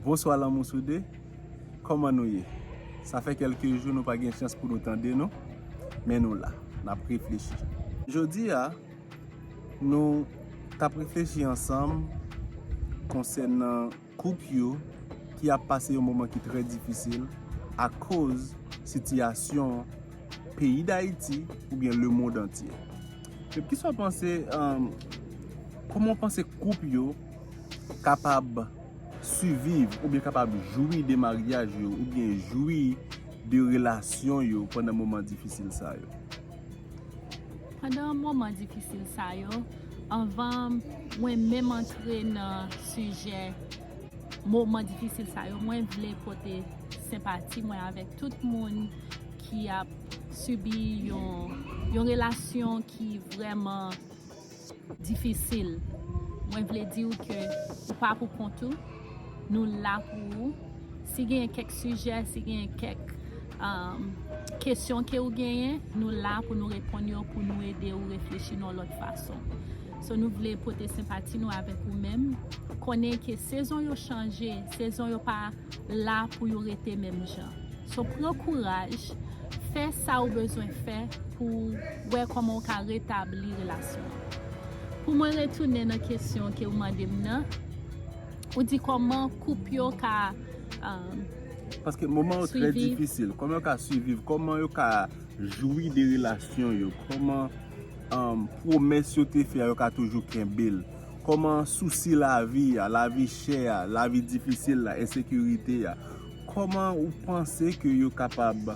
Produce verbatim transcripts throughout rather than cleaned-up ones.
Bonswa lanmou sou de. Kòman nou ye? Sa fè kèlke jou nou pa gen chans pou nou tande nou, men nou la, n ap reflechi. Jodi a, nou t ap reflechi ansanm konsènan koup yo ki ap pase yon moman ki trè difisil akoz sitiyasyon peyi Dayiti oubyen lemonn antye. Kisa w panse, um, kòman w panse koup yo kapab siviv oubyen kapab jwi de maryaj yo oubyen jwi de relasyon yo pandan moman difisil sa yo? Pandan moman difisil sa yo, anvan mwen menm antre nan sijè moman difisil sa yo, mwen vle pote senpati mwen avèk tout moun ki ap sibi yon, yon relasyon ki vrèman difisil. Mwen vle di w ke ou pa pou kont ou. Nou la pou ou. Si genyen kèk sijè, si genyen kèk um, kesyon ke ou genyen, nou la pou nou reponn yo, pou nou ede ou reflechi nan yon lòt fason. So nou vle pote senpati nou avèk ou menm. Konnen ke sezon yo chanje, sezon yo pa la pou yo rete menm jan. So pran kouraj, fè sa ou bezwen fè pou wè kòman ou ka retabli relasyon an. Pou mwen retounen nan kesyon ke ou mande m nan, ou di kòman koup yo ka um, Paske moman yo trè difisil. Kòman yo ka siviv? Kòman yo ka jwi de relasyon yo? Kòman um, pwomès yo te fè a, yo ka toujou kenbe l? Kòman sousi lavi a, lavi chè a, lavi difisil la, ensekirite a, kòman ou panse ke yo kapab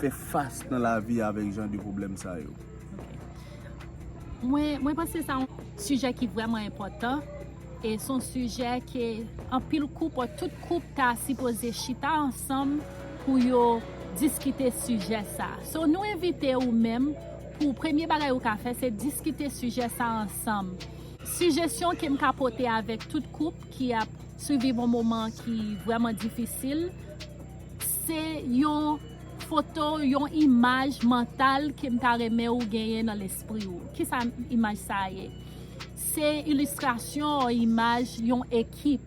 fè fas nan lavi a avèk jan de pwoblèm sa yo? Mwen, mwen panse sa yon sijè ki vrèman enpòtan. E se yon sijè ke anpil koup, tout koup ta sipoze chita ansanm pou yo diskite sijè sa. So nou envite ou menm pou premye bagay ou ka fè se diskite sijè sa ansanm. Sijesyon ke m ka pote avèk tout koup ki ap siviv yon moman ki vrèman difisil, se yon foto, yon imaj mantal ke m ta renmen ou genyen nan lespri ou. Kisa imaj sa a ye? Se ilistrasyon, imaj yon ekip.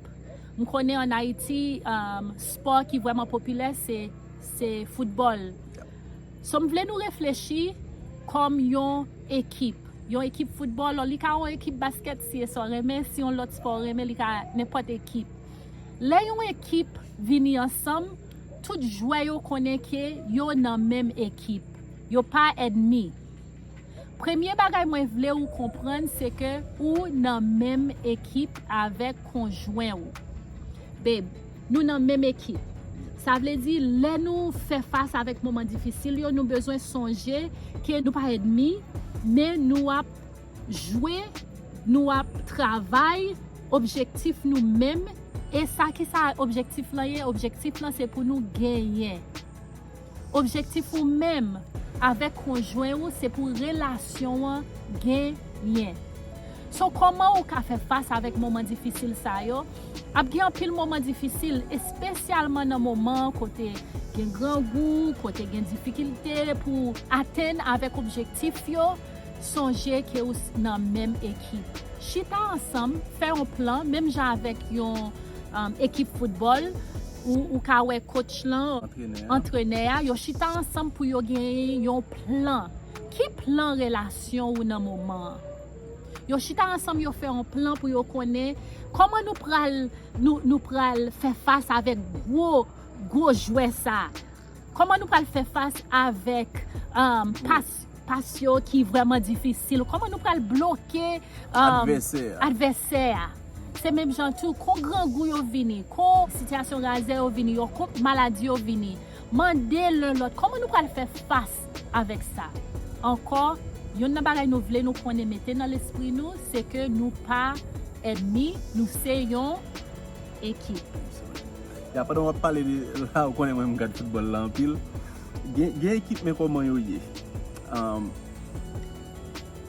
M konnen ann Ayiti, um, spò ki vrèman popilè se, se foutbòl. So m vle nou reflechi kòm yon ekip. Yon ekip foutbòl, li ka yon ekip baskèt si e sa w renmen, si yon lòt spò w renmen, li ka nenpòt ekip. Lè yon ekip vini ansanm, tout jwè yo konnen ke yo nan menm ekip. Yo pa ènmi. Premye bagay mwen vle ou konprann se ke ou nan menm ekip avèk konjwen ou. Babe, nou nan menm ekip. Sa vle di, lè nou fè fas avèk moman difisil yo, nou bezwen sonje ke nou pa ènmi, men nou ap jwe, nou ap travay, objektif nou menm. E sa ki sa objektif lan ye? Objektif lan se pou nou genyen. Objektif ou menm avèk konjwen ou se pou relasyon an genyen. So kòman ou ka fè fas avèk moman difisil sa yo? Ap gen anpil moman difisil, espesyalman nan moman kote gen grangou, kote gen difikilte pou atenn avèk objektif yo. Sonje ke ou nan menm ekip. Chita ansanm, fè yon plan, menm jan avèk yon um, ekip foutbòl, ou, ou ka wè coach lan, antrenè a, yo chita ansanm pou yo gen yon plan. Ki plan relasyon ou nan moman an? Yo chita ansanm, yo fè yon plan pou yo konnen kòman nou pral, nou, nou pral fè fas avèk gwo, gwo jwè sa. Kòman nou pral fè fas avèk um, pas, pas yo ki vrèman difisil? Kòman nou pral bloke um, advèsè a? Se menm jan tou, kon grangou yo vini, kon sitiyasyon razè yo vini, yo kon maladi yo vini. Mande len lòt, kòman nou pral fè fas avèk sa? Ankò, youn nan bagay nou vle nou konnen mete nan lespri nou, se ke nou pa ènmi, nou se yon ekip. Ya, pandan w ap pale de la, ou konnen mwen m gad foutbòl la anpil. Gen, gen ekip, men kòman yo ye? Um,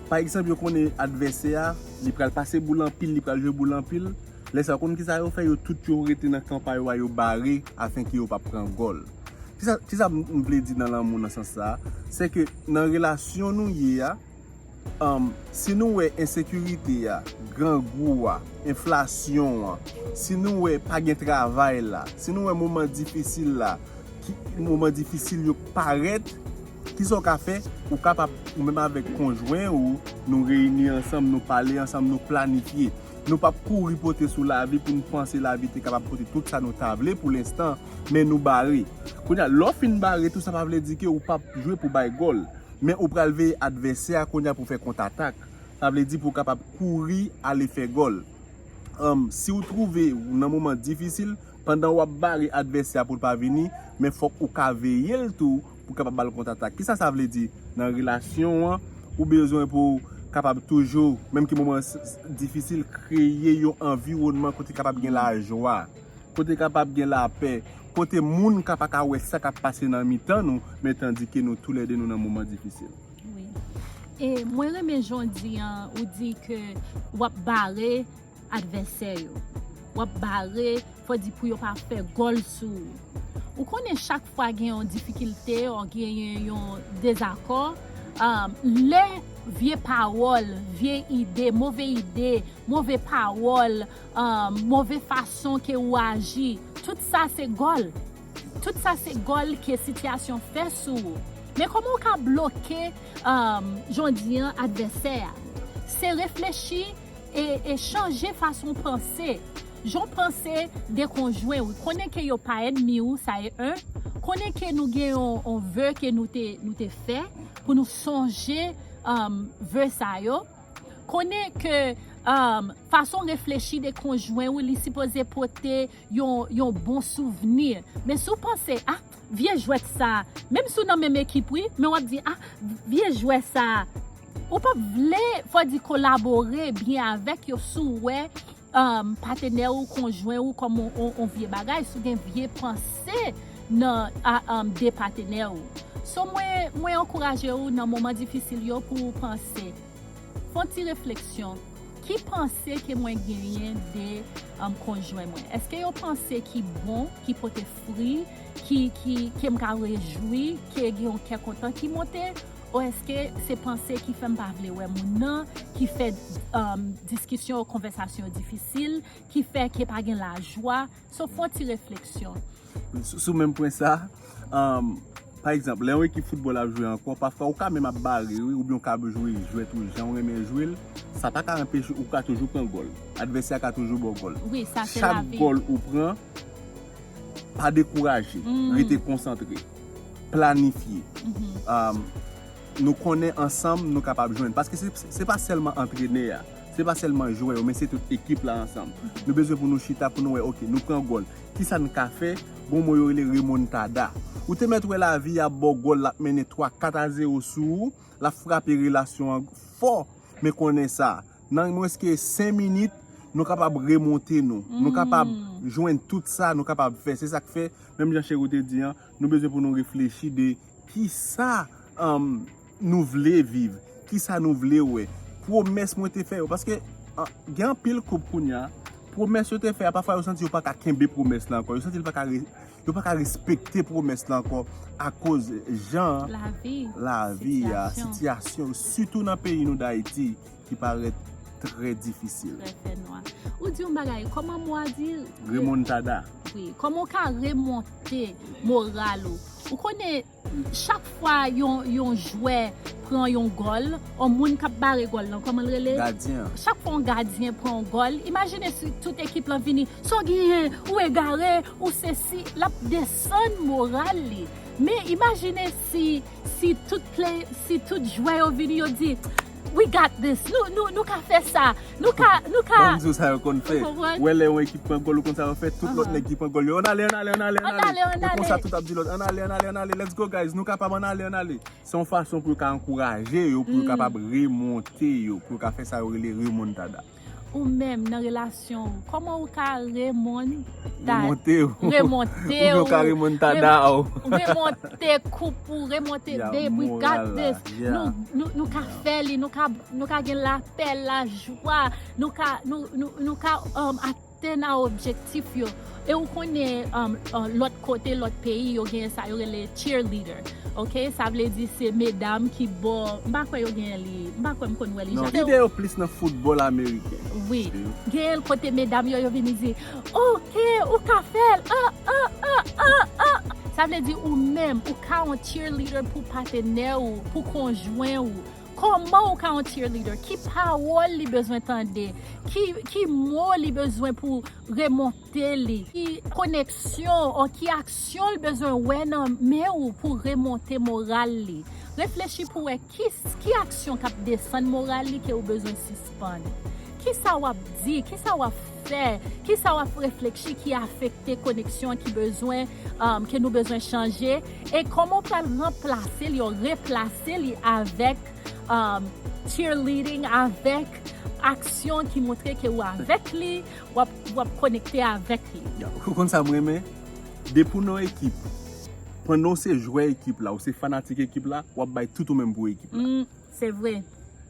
pa egzanp, yo konnen advèsè a, li pral pase boul anpil, li pral jwe boul anpil. Lè sa, ou konn kisa yo fè? Yo tout yo rete nan kan pa yo a, yo bare, afenke yo pa pran gòl. Kisa, kisa m vle di nan lanmou nan sans sa a? Se ke nan relasyon nou ye a, Um, si nou wè ensekirite a, grangou a, enflasyon an, si nou wè pa gen travay la, si nou wè moman difisil la, ki, moman difisil yo parèt, kisa w ka fè? Ou kapab, ou menm avèk konjwen ou, nou reyini ansanm, nou pale ansanm, nou planifye. Nou p ap kouri pote sou lavi pou n panse lavi te kapab pote tout sa nou ta vle pou lenstan, men nou bare. Kounye a, lè w fin bare, tou sa pa vle di ke ou p ap jwe pou bay gòl. Men ou pral veye advèsè a kounye a pou fè kontatak. Sa vle di pou w kapab kouri ale fè gòl. Um, si w twouve w nan moman difisil, pandan w ap bare advèsè a pou l pa vini, men fòk ou ka veye l tou pou w kapab ba l kontatak. Kisa sa vle di? Nan relasyon an, ou bezwen pou w kapab toujou, menm ke moman s- s- difisil, kreye yon anviwònman kote kapab gen lajwa, kote kapab gen lapè, kote moun ka pa ka wè sa k ap pase nan mitan nou, men tandike nou toulède nou nan moman difisil. Wi. E mwen renmen jan w di an, ou di ke w ap bare advèsè yo. W ap bare, fò di pou yo pa fè gòl sou ou. Ou konnen chak fwa gen yon difikilte, ou genyen yon dezakò, um, lè vye pawòl, vye ide, move ide, move pawòl, um, move fason ke ou aji, tout sa se gòl. Tout sa se gòl ke sitiyasyon fè sou ou. Men kòman ou ka bloke, um, jan w di an, advèsè a? Se reflechi e, e chanje fason w panse. Jan w panse de konjwen ou. Konnen ke yo pa ènmi ou, sa e en. Konnen ke nou gen yon, yon ve ke nou te, nou te fè pou nou sonje, um, ve sa yo. Konnen ke, um, fason reflechi de konjwen ou, li sipoze pote yon, yon bon souvni. Men si w panse, ah, vye jwèt sa, menm si w nan menm ekip, wi, men w ap di, ah, vye jwè sa, ou p ap vle, fò di, kolabore byen avèk yo si w wè, um, patenè ou, konjwen ou kòm on, on, on vye bagay, si w gen vye panse nan a, um, de patenè ou. So, mwen, mwen ankouraje ou nan moman difisil yo pou w panse. Fè yon ti refleksyon. Ki panse ke mwen genyen de, um, konjwen mwen? Èske yo panse ki bon, ki pote fri, ki, ki, ke m ka rejwi, ke gen yon kè kontan ki monte? Ou èske se panse ki fè m pa vle wè moun nan, ki fè, um, diskisyon, konvèsasyon difisil, ki fè ke pa gen lajwa? So, fè yon ti refleksyon. Sou, sou menm pwen sa, um, pa egzanp, lè yon ekip foutbòl ap jwe ankò, pafwa ou ka menm ap bare, wi, oubyen ou ka jwe jwèt ou jan ou renmen jwe l, sa pa ka anpeche ou ka toujou pran gòl. Advèsè a ka toujou ba w gòl. Wi, sa se Chak lavi. Gòl ou pran, pa dekouraje, Mm. rete konsantre, planifye. Mhm. Um, nou konnen ansanm nou kapab jwenn. Paske se, se pa sèlman antrenè a, se pa sèlman jwè yo, men se tout ekip la ansanm. Nou bezwen pou nou chita, pou nou wè, ok, nou pran gòl. Kisa n ka fè? Gon mo yo rele remontada. Ou te mèt wè lavi a ba w gòl, l ap mennen twa, kat a zewo sou ou, l ap frape relasyon an fò, men konnen sa, nan mwens ke senk minit, nou kapab remonte nou. Nou kapab jwenn tout sa nou kapab fè. Se sa k fè, menm jan Cheri te di an, nou bezwen pou nou reflechi de kisa, um, nou vle viv, kisa nou vle wè. Pwomès mwen te fè yo. Paske, uh, gen anpil koup kounye a, pwomès yo te fè a, pafwa yo santi yo pa ka kenbe pwomès la ankò. Yo santi l pa ka re- yo pa ka respekte pwomès la ankò akoz jan Lavi. lavi a, Sitiyasyon. Sitiyasyon, sitou nan peyi nou Dayiti, ki parèt trè difisil. Trè fè nwa. Ou di yon bagay, kòman mo a di? Remontada. Wi, kòman w ka remonte moral ou? Ou konnen, chak fwa yon, yon jwè pran yon gòl, yon moun k ap bare gòl lan, kòman l rele? Gadyen an. Chak fwa yon gadyen pran yon gòl, imajine si tout ekip lan vini, sa w genyen, ou egare, ou sesi, l ap desann moral li. Men imajine si, si tout play, si tout jwè yo vini, yo di, "We got this. Nou, nou, nou ka fè sa. Nou ka, nou ka." Bon, sa yo konn fè. Ou konprann? Wè lè yon ekip pran gòl, ou konn sa yo fè, tout lòt Aha. Nèg ki pran gòl yo, "Ann ale, ann ale, ann ale, ann Ann ale." ale, ann E konsa ale. Tout ap di lòt, "Ann ale, ann ale, ann ale, let's go guys, nou kapab, ann ale, ann ale." Se yon fason pou yo ka ankouraje yo, pou yo Mm. kapab remonte yo, pou yo ka fè sa yo rele remontada. Ou menm nan relasyon ou, kòman ou ka remonta- Remonte yo. Remonte Ou ka ou. remontada ou. Remonte koup ou, remonte Yeah, babe, we got moral la. This. Yeah. Nou, nou, nou ka fè li, nou ka, nou ka gen lapè, lajwa, nou ka, nou, nou, nou ka um, atteindre a objektif yo. E ou konnen, um, uh, lòt kote, lòt peyi, yo genyen sa yo rele cheerleader. Ok, sa vle di se medam ki bò, m pa kwè yo genyen li, m pa kwè m konn wè li Non, jan. li gen yo plis nan foutbòl ameriken. Wi. Genyen kote medam yo, yo vini di, ok, ou ka fè l, ah, ah, ah, ah, ah. Sa vle di ou menm, ou ka yon cheerleader pou patnè ou, pou konjwen ou. Kòman ou ka yon cheerleader? Ki pawòl li bezwen tande? Ki, ki mo li bezwen pou remonte li? Ki koneksyon ou ki aksyon l bezwen wè nan men ou pou remonte moral li? Reflechi pou wè ki, ki aksyon k ap desann moral li ke ou bezwen sispann. Kisa w ap di? Kisa w ap fè? Kisa w ap reflechi ki afekte koneksyon ki bezwen, um, ke nou bezwen chanje? E kòman w pral ranplase li, ou replase li avèk, um, cheerleading, avèk aksyon ki montre ke ou avèk li, w ap, w ap konekte avèk li. Ya, ou konn sa m renmen? Depi w nan ekip, pandan w se jwè ekip la, ou se fanatik ekip la, w ap bay tout ou menm pou ekip la. Mm, se vre.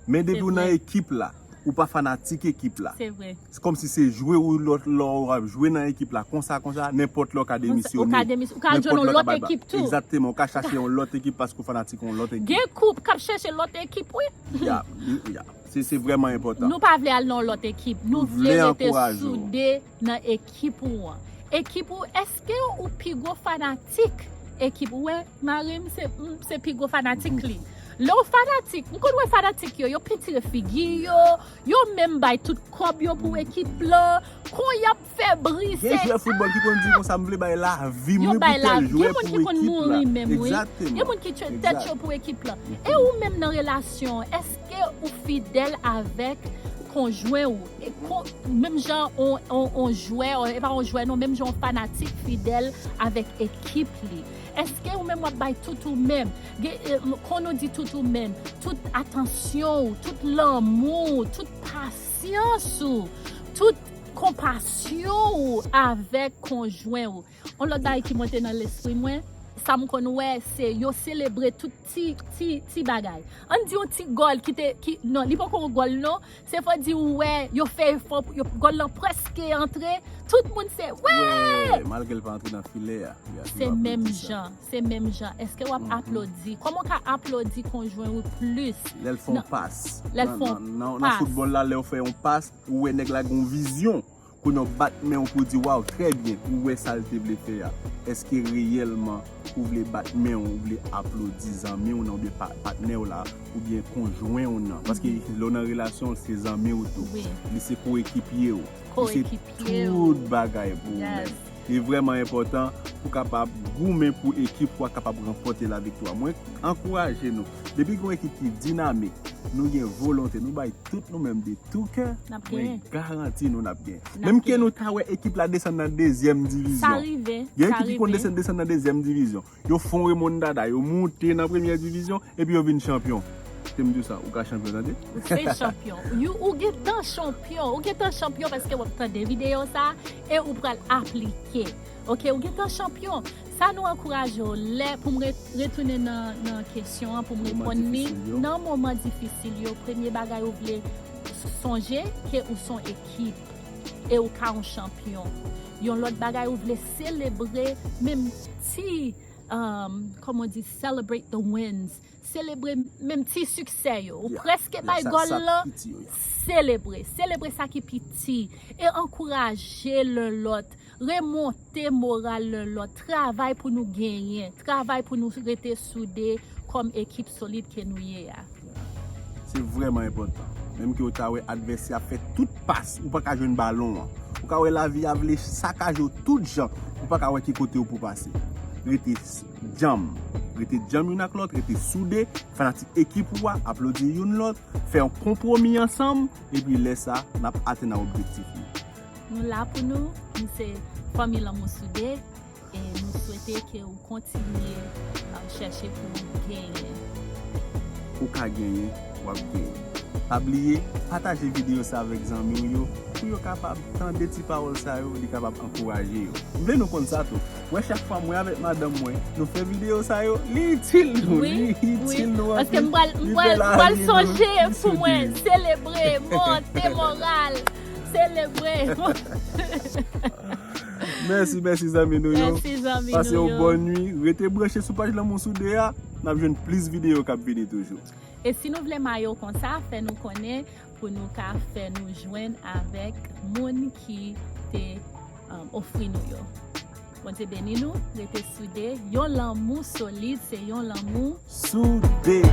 Men depi w nan ekip la, ou pa fanatik ekip la. Se vre. Se kòmsi se jwe ou lòt lò w ap jwe nan ekip la konsa konsa, nenpòt lè w ka demisyone. Ou ka demis-, ou ka jwenn yon lòt ekip tou. Egzakteman, ou ka chache yon lòt ekip paske w fanatik yon lòt ekip. Gen koup k ap chèche lòt ekip, wi. Ya, ya. Se, se vrèman enpòtan. Nou pa vle al nan yon lòt ekip. Nou vle rete soude nan ekip ou an. Ekip ou, èske ou pi gwo fanatik ekip ou? Wè, mari m se, m se pi gwo fanatik li. Lè w fanatik, m konn wè fanatik yo, yo pitire figi yo, yo menm bay tout kòb yo pou ekip lan, kon y ap fè bri. Gen jwè foutbòl ki konn di konsa, m vle bay lavi m wi pou tèl jwè pou ekip la. Gen moun ki konn mouri menm, wi. Gen moun ki tchwe tèt yo pou ekip lan. E ou menm nan relasyon, èske ou fidèl avèk konjwen ou? E kon, menm jan on, on, on jwè, e pa on jwè non, menm jan on fanatik fidèl avèk ekip li. Èske ou menm w ap bay tout ou menm? Gen, e, m, kon nou di tout ou menm, tout atansyon ou, tout lanmou ou, tout pasyans ou, tout konpasyon ou avèk konjwen ou. On lòt bagay ki monte nan lespri mwen, sa m konn wè, se yo selebre tout ti, ti, ti bagay. Ann di yon ti gòl ki te, ki, non, li poko yon gòl non, se fò di ou wè, yo fè efò, yo, gòl lan prèske antre, tout moun se, wè! Wè, malgre l pa antre nan filè a. Ya, se menm jan, se menm jan. Èske w ap aplodi? Kòman w ka aplodi konjwen ou plis? Lè l fè yon pas. Lè l fè yon pas. Nan, nan, nan foutbòl la, lè w fè yon pas, ou wè nèg la gen yon vizyon. Kounye a w bat men w pou w di, waw, trè byen, ou wè sa l te vle fè a. Èske reyèlman ou vle bat men w, ou vle aplodi zanmi w nan, oubyen pa-, patnè w la, oubyen konjwen w nan? Paske lè w nan relasyon, se zanmi w tou. Li se koekipye w. Li se tout bagay pou ou menm. Li vrèman enpòtan pou w kapab goumen pou ekip ou a kapab ranpòte laviktwa. Mwen ankouraje nou. Depi gen yon ekip ki dinamik, nou gen volonte, nou bay tout nou menm de tou kè, mwen garanti nou n ap genyen. Menm ke nou ta wè ekip la desann nan dezyèm divizyon. Gen ekip ki konn desann, desann nan dezyèm divizyon. Yo fè yon remondada, yo moute nan premyè divizyon, epi yo vin chanpyon. Te m di w sa, ou ka chanpyon, tande? Ou se chanpyon. Ou, ou gentan chanpyon. Ou gentan chanpyon paske w ap tande videyo sa e ou pral aplike. Ok, ou gentan chanpyon. Sa nou ankouraje w lè, pou m re-, retounen nan, nan kesyon an, pou m reponn li, nan moman difisil yo, premye bagay ou vle sonje ke ou se yon ekip e ou ka yon chanpyon. Yon lòt bagay ou vle selebre menm ti, um, kòman di, celebrate the wins. Selebre menm ti siksè yo. Ou prèske bay gòl lan, selebre. Selebre sa ki piti. E ankouraje len lòt. Remonte moral len lòt. Travay pou nou genyen. Travay pou nou rete soude kòm ekip solid ke nou ye a. Se vrèman enpòtan. Menm ke w ta wè advèsè a fè tout pas, ou pa ka jwenn balon an. Ou ka wè lavi a vle sakaje w tout jan, ou pa ka wè ki kote w pou pase. Rete s-, djanm. Rete djanm youn ak lòt, rete soude, fanatik ekip ou a, aplodi youn lòt, fè yon konpwomi ansanm, epi lè sa, n ap atenn a objektif nou. Nou la pou nou, nou se fanmi Lanmou Soude, e nou swete ke w kontinye, um, chèche pou w genyen. Ou ka genyen, w ap genyen. Pa bliye, pataje videyo sa avèk zanmi w yo, pou yo kapab tande ti pawòl sa yo, li kapab ankouraje yo. M vle nou konn sa tou. Wè, chak fwa mwen avèk madanm mwen, nou fè videyo sa yo, li itil nou, li itil nou anpil. Paske m pral, m pral, m pral sonje pou mwen selebre, monte moral, selebre. Mèsi, mèsi zanmi nou yo. Mèsi zanmi Pase nou yon yo. Bòn nwi. Rete branche sou paj Lanmou Soude a. N ap jwenn plis videyo k ap vini toujou. E si nou vle mayo konsa, fè nou konnen pou nou ka fè nou jwenn avèk moun ki te um, ofri nou yo. Bondye beni nou, rete soude. Yon lanmou solid, se yon lanmou Soude.